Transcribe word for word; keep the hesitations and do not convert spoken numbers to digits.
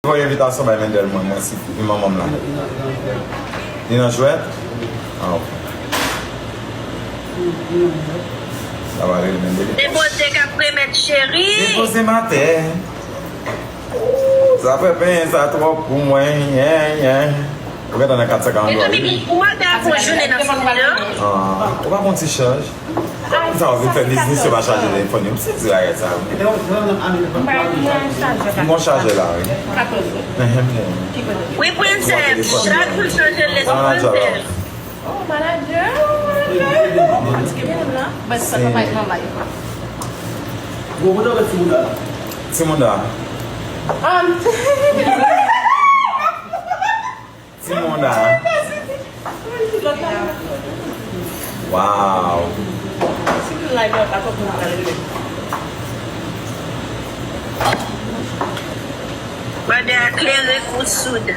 Voye envitasyon bay Mendel mwen, mwen si li manman m la. Li nan jwèt? Ah, ok. Sa va rele Mendel. Depoze k ap remèt cheri. Depoze m atè. Zafè penyen sa twòp pou mwen. Yen, yen. Ou gentan nan kat san karant twa, wi. Ou mande a fon jounen nan sou nan. Ah, ou pa gon ti chaj? Sa w vin fè biznis, yo pa chaje telefòn yo. M sezi bagay sa yo. M gon chajè la, wi. Ehem, ehem. Wi, Princess, chak jou chanje lè sou Princess. Oh, manager, oh, manager. But sa pa nan live. Timoun la. Um, Timoun la. Wow. Brother a klere kou soud.